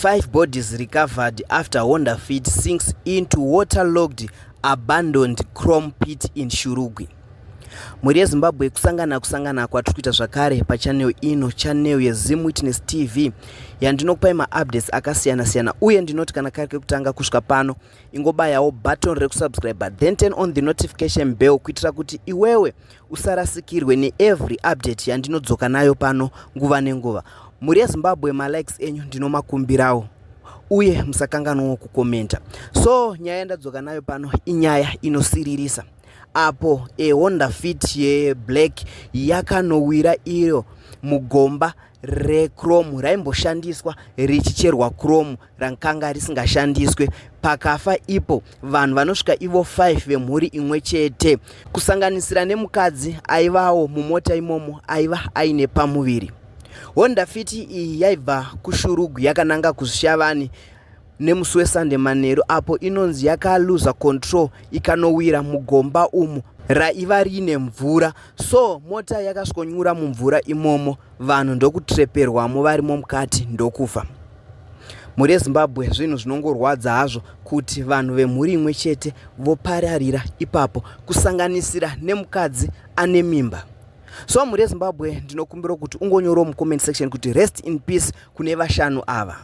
Five bodies recovered after Honda Fit sinks into waterlogged abandoned chrome pit in Shurugwi. Mhuri yeZimbabwe, kusangana kusangana kwatiri kuita zvakare pachanel ino, chanel yeZim Witness TV, yandinokupai maupdates akasiyana siyana. Uye ndinoti kana kari kekutanga kusvika pano, ingobayawo button rekusubscribe, then turn on the notification bell kuitira kuti iwewe usarasikirwe neevery update yandinodzoka nayo pano nguva nenguva. Mhuri yeZimbabwe, malikes enyu ndinomakumbirawo, uye musakanganwawo kukomenta. So nyaya yandadzoka nayo pano inyaya inosiririsa, apo eHonda Fit yeblack yakanowira iyo mugomba rechrome raimboshandiswa richicherwa chrome, rakanga risingashandiswe. Pakafa ipo vanhu vanosvika ivo 5 vemhuri imwe chete, kusanganisira nemukadzi aivawo mumota imomo aiva aine pamuviri. Honda Fit iyi yaibva kuShurugwi yakananga kuZvishavane nemusi weSunday manheru, apo inonzi yakaluza control ikanowira mugomba umu raiva riine mvura. So mota yakasvikonyura mumvura imomo, vanhu ndokutreperwamo varimo mukati, ndokufa. Mhuri yeZimbabwe, zvinhu zvinongorwadza hazvo kuti vanhu vemhuri imwe chete vopararira ipapo, kusanganisira nemukadzi ane mimba. So mhuri yeZimbabwe, ndinokumbira kuti ungonyorawo mucomment section kuti rest in peace kune vashanu ava.